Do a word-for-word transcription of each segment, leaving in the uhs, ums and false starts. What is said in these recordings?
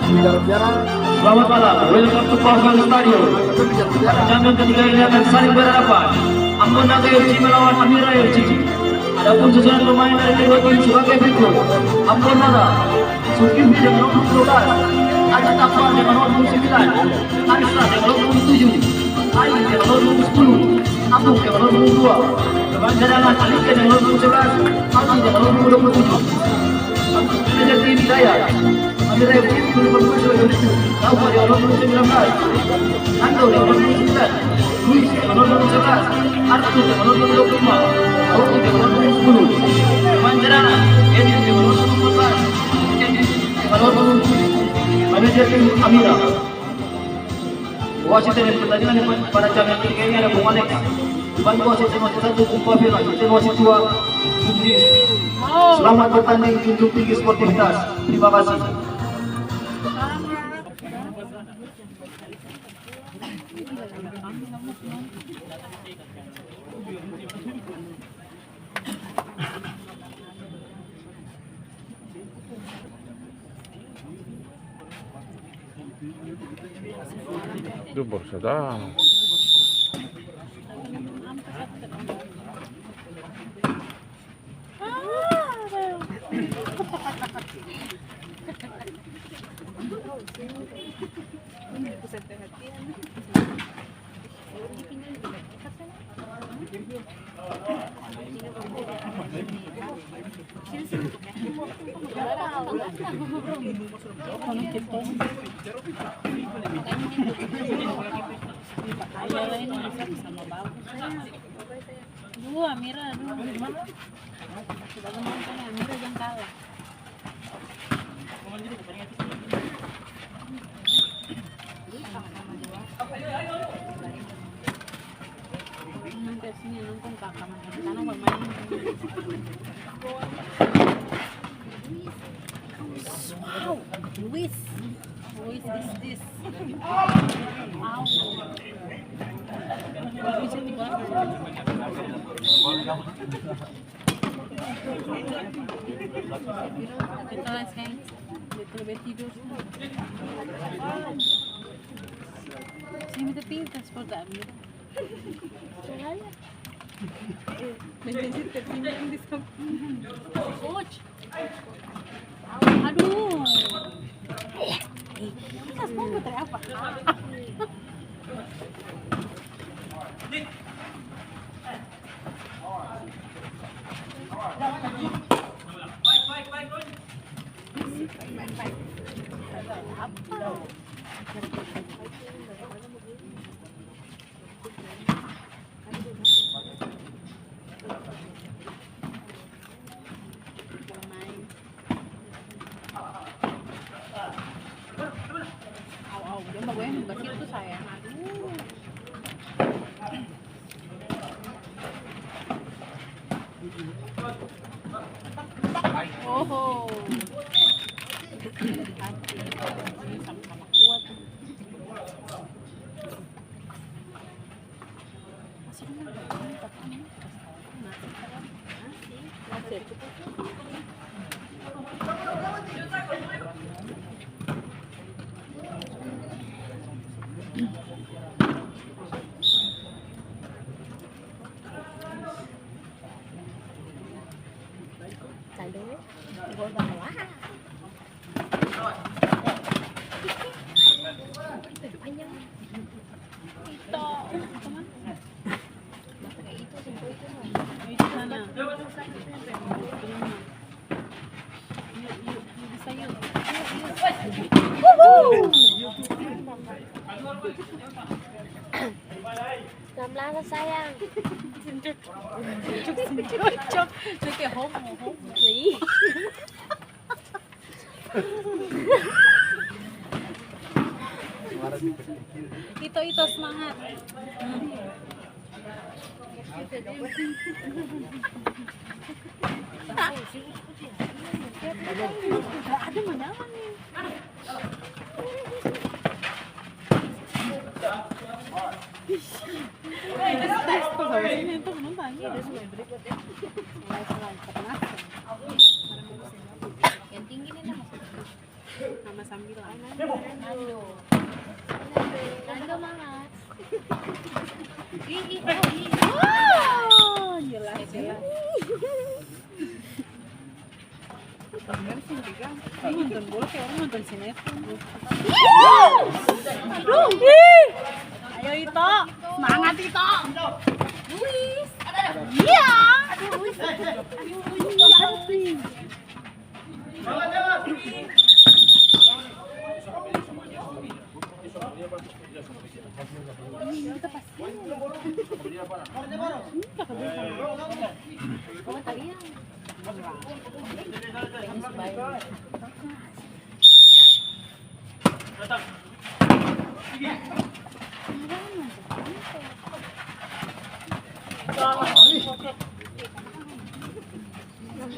Selamat malam, welcome to Pavel Stadium. Pada jam yang ketiga ini akan saling berhadapan Ambon Naga F C melawan Amira F C. Adapun susunan pemain dari kedua tim sebagai berikut: Ambon Naga, Zulkifli dengan nomor dua belas, Aji Takwa dengan nomor sembilan, Arsa dengan nomor tujuh, Ain dengan nomor sepuluh, Agung dengan nomor dua, pemain cadangan Alika dengan nomor sebelas, Aldi dengan nomor dua puluh tujuh. Manajer tim Dayat, Amira F C dua ribu dua puluh dua, Rafa dengan nomor sembilan belas, Nando dengan nomor sembilan, Luis dengan nomor sebelas, Arthur dengan nomor dua puluh lima, Rocky dengan nomor sepuluh. Pemain cadangan, Edwin dengan nomor empat belas, Edwin dengan nomor tujuh. Manajer tim Amira. Wasit dari pertandingan yang pada jam yang ketiga ini ada Bung Alex. Dibantu wasit nomor satu, Bung Pavel, asisten wasit dua, Bung Jis. Selamat bertanding, junjung tinggi sportivitas. Terima kasih. Itu baru sadar. Duh, Amira, duh. Sudah menonton Amira jang kalah. Wow, Luis. Luis is this. Wow. Luis itu bagus. Kita sekarang betul-betul tidur. Sini minta pintas, kok tak ambil? Menjadi tersimpan di samping. Aduh. Kita semua buat apa? Au, au, dia bagoyang di basket tuh, sayang. Aduh. Oho. Sama-sama kuat. Kado, gol bawah. Itu, itu mana? Itu, itu, itu. Itu sana. Yuk, yuk, yuk, bisa yuk. Yuk, yuk. Jam lama sayang. Cocok, cocok. Cocok, homo, homo. Ih. Ito, ito, semangat. Hmm. Ada manyala nih. Yang tinggi nih, nah. Nama Sambilan. Nando. Nando mana? Ih, ih, oh, ih. Wow, jelas, jelas. Bener sih, juga. Ini nonton bola kayak orang nonton sinetron. Aduh. Ayo, Ito. Semangat, Ito. Iya. Aduh, iya.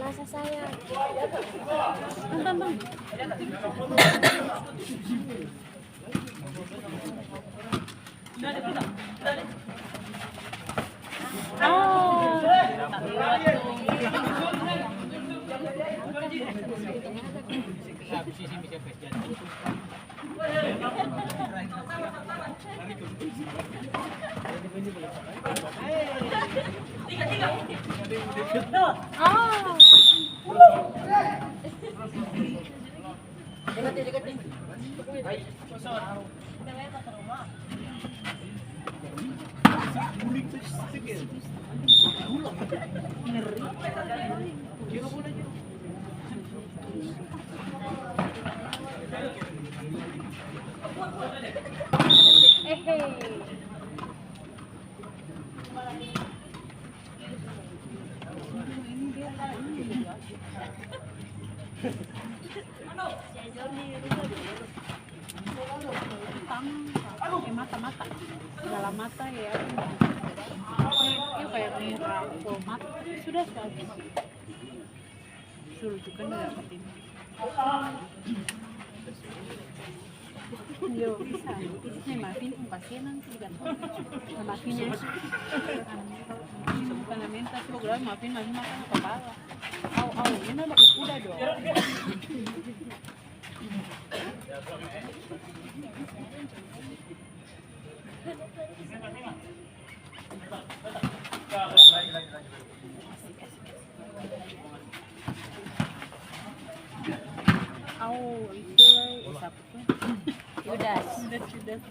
Rasa saya. Tangan, eh, mata, mata. Dalam mata, ya. Dia kayak muka full mata. Sudah, sudah. Suruh juga nggak dapat ini. Yo, bisa. Ini maafin pung pasian nanti juga. Maafin ya. Ini bukan lamenta, coba gelar maafin, maafin makan apa bawa. Au, au, ini nama kuda dong. Au, itu lai, sapa tu? Yudas. Yudas, Yudas.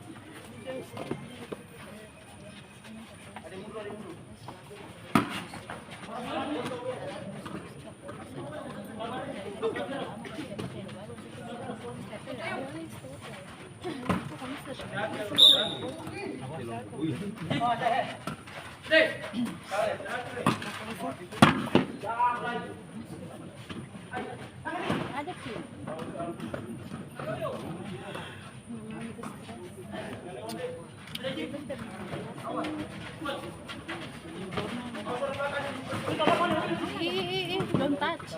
Ih, ih, ih, ih, don't touch.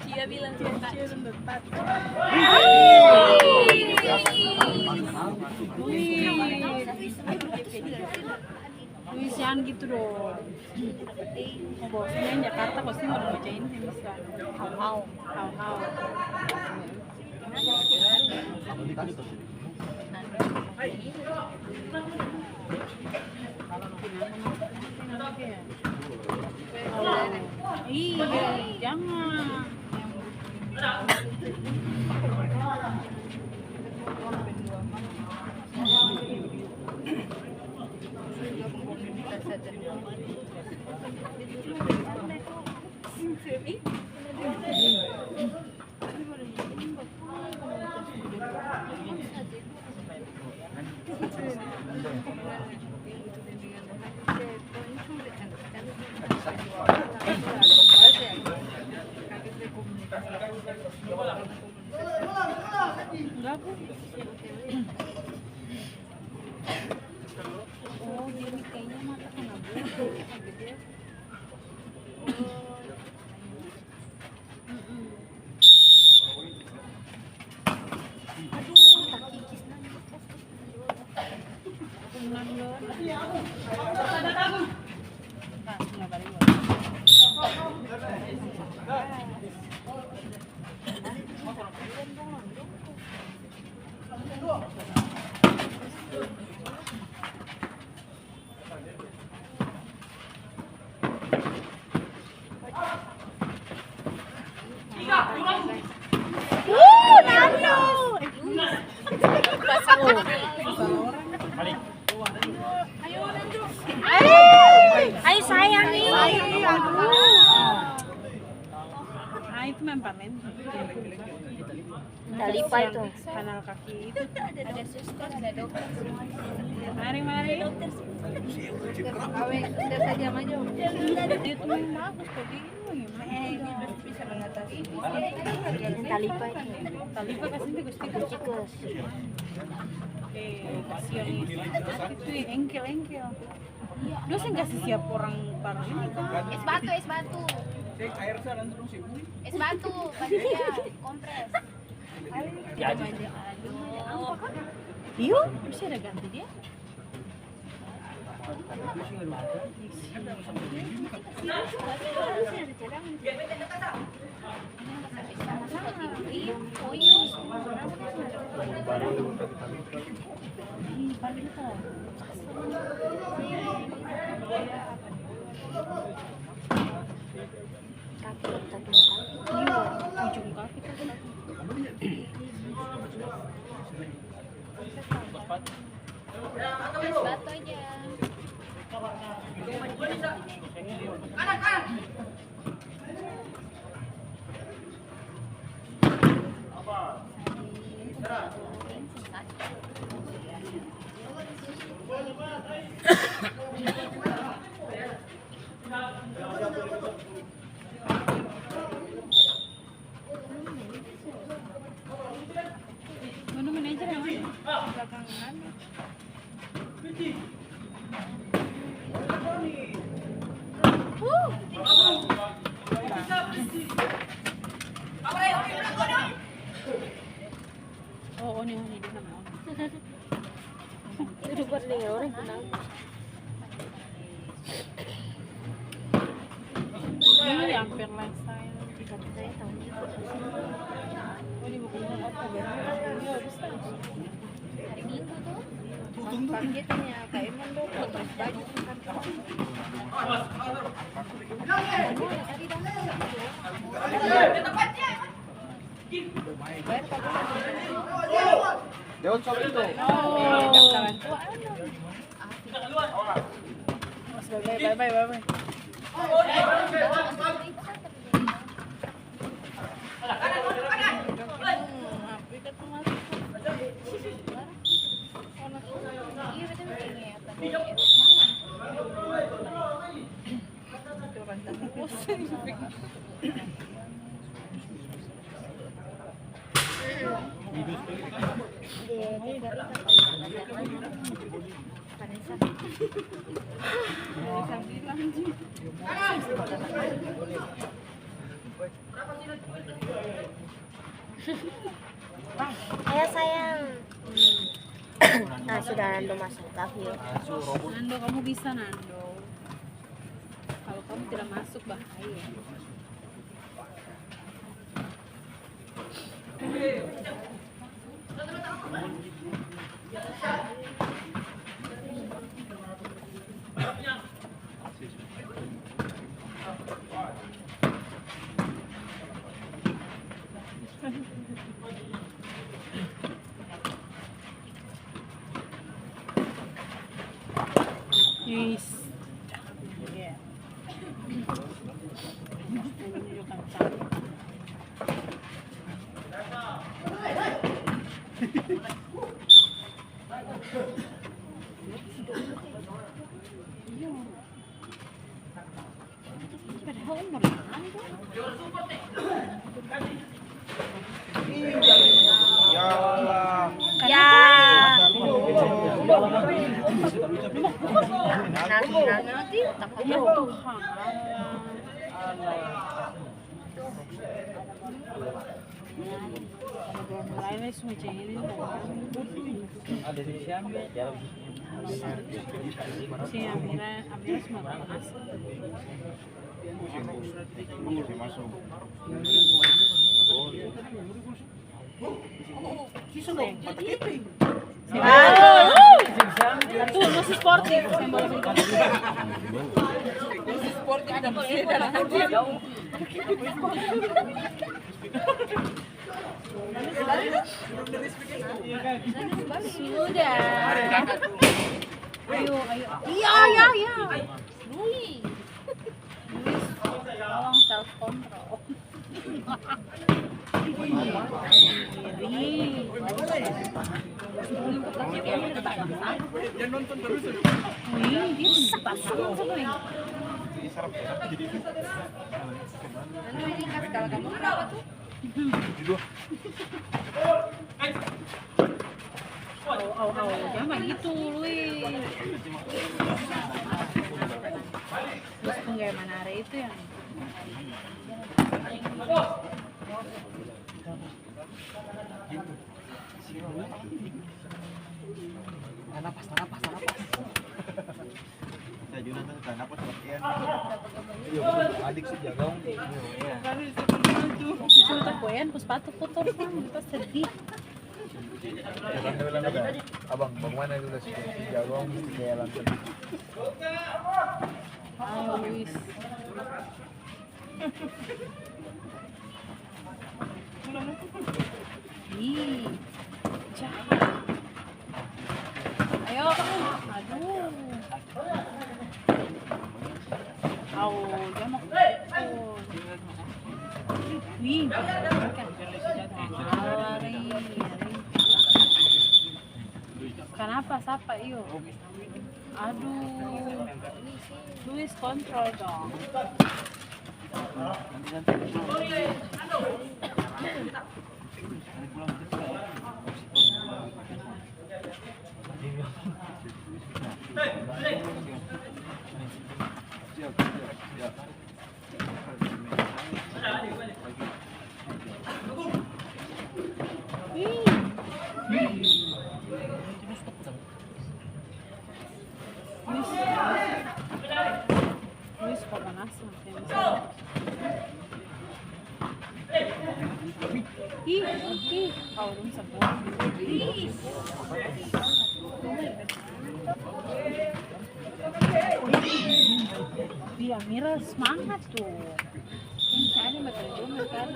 Cia bilang don't touch. Cia bilang don't touch. Wih. Wih, sian gitu dong. Bos, ini Jakarta pasti orang baca ini bisa. Hau, hau. Hau, hau. Iya, jangan. Oh, dia ni kayaknya mata kena bunuh. Ayo, sayang nih. Ah, itu main panen. Talipa itu. Kanal kaki itu. Ada suster, ada dokter. Mari, mari. Kawin, sudah saja maju. Dia tuh main bagus kok, dia ini gimana? Eh, dia pasti bisa mengatasi. Talipa itu. Talipa kasih tikus-tikus. Tikus. Eh, kasihan itu. Itu engkel-engkel. Dia seng kasih siap orang par ini kan. Es batu, es batu. Es batu, panitia, kompres. Iya, bisa ada ganti dia. Kaki, kaki, kaki. Iya, ujung kaki tuh. Batu aja. Mana manajer yang mana? Belakangan. Oh, oh, ini, ini, dia nama. Itu buat nih, orang kenal. Ih, amper lah saya. Tapi saya tahu nih, kok di sini. Oh, di buku apa, ya? Iya, bisa. Hari Minggu tuh. Pagi tanya Kak Iman dong, mau baju kan. Tadi dong. Lewat satu pintu. Oh. Bye, bye, bye, bye. Ayo, sayang. Ah, sudah, Nando masuk lagi. Nando, kamu bisa, Nando. Kalau kamu tidak masuk, bahaya. Yes. Ya Allah. Ya. Nanti, nanti, takut. Ya Tuhan. Ah, tu, no su sportif. Sportif ada masih ada lagi. Sudah. Ayo, ayo. Iya, iya, iya. Luis. Luis, tolong self control. Ih. Wih, dia pasang sama ini. Lalu ini kas kalau kamu berapa tuh? Au, au, au, jang bagitu, Lui. Terus tunggu yang mana ada itu yang Tanapas, tanapas, tanapas. Saya juga tuh tanapas latihan. Iya, betul. Adik sih jaga, Om. Iya, iya. Sudah koyan, pas sepatu kotor, Bang. Kita sedih. Abang, bagaimana itu, guys? Si jago, Om, mesti kayak lantai. Ayo, Luis. Ih, jahat. Ayo, aduh. Au, dia mau pukul. Ih, lari, lari. Kanapa? Sapa, iyo? Aduh. Luis, kontrol dong. Luis, Luis, papanasan, papanasan. Ih, ih, kau dong sabun. Ih, Amira semangat tuh. Yang cari betul juga kan.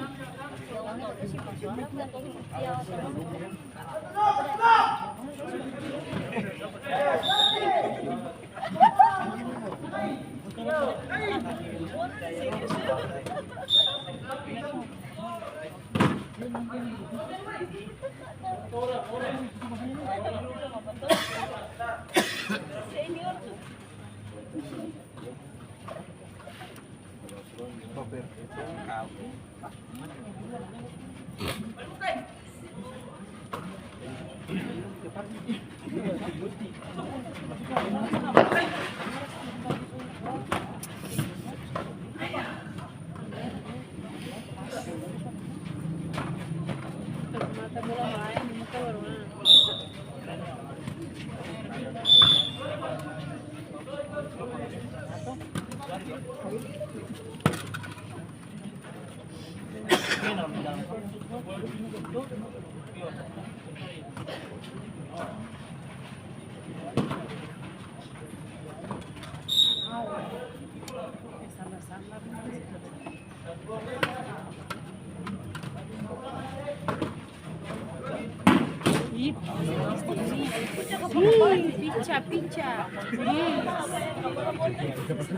Ih, pica-pica. Ih.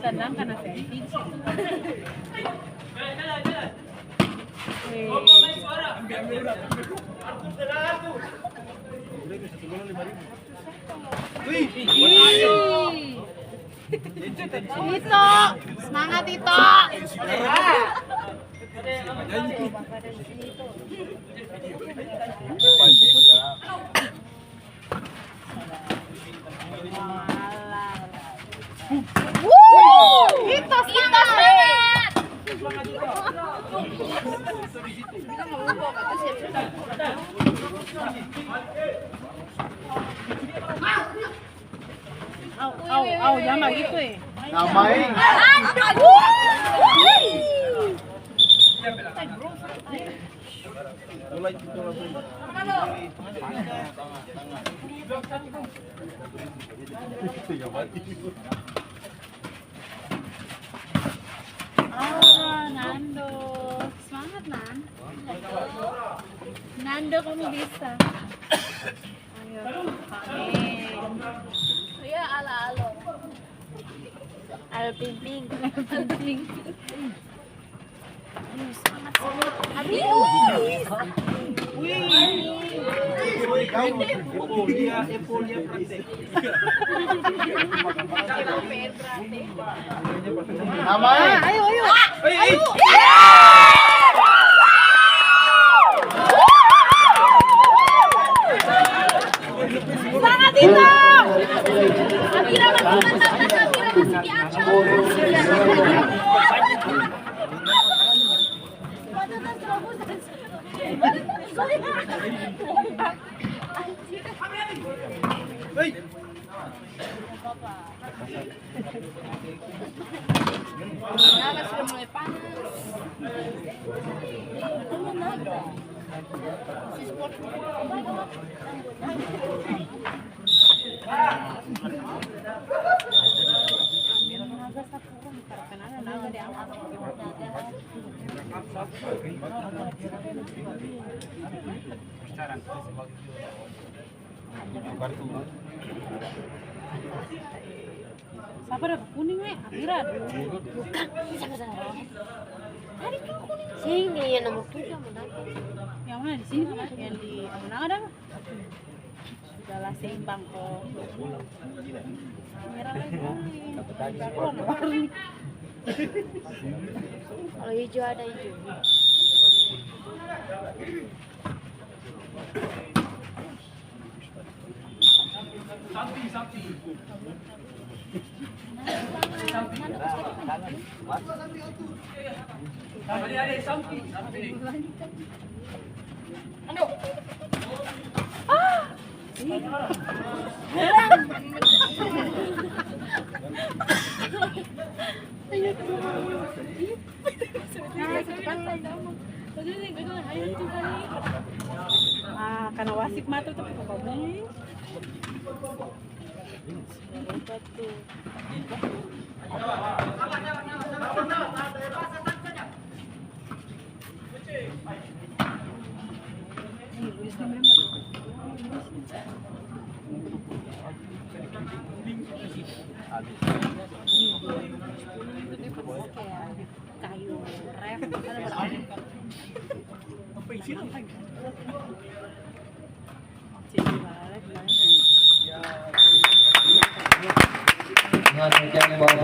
Sedangkan ada yang pica. Eh. Ih. Ito, semangat, Ito. Wuh, Ito, semangat. Au, au, au, jang bagitu e. Namai. Ah, Nando. Semangat. Nan. Nando, kamu bisa. Ayo, amin. Iya, ala-ala. Al Ping Ping. Al Ping Ping. Aduh, semangat, semangat. Aduh. Nama e? Ayo, ayo. Ayo. Semangat, Ito. Amira masih menang, Amira masih di atas. Hei. Tenaga sudah mulai panas. Sapa dapa kuning, we? Amira. Bukan. Sapa, sapa? Tadi kan kuning. Sini, yang nomor tujuh yang menang. Yang mana? Di sini, Pak? Yang di Amunanga, dah? Sudahlah, seimbang, kok. Merah lagi. Kalau hijau ada hijau. Ah, karena wasik mata tuh, pokoknya. Kayu ref. Nah, demikian yang baru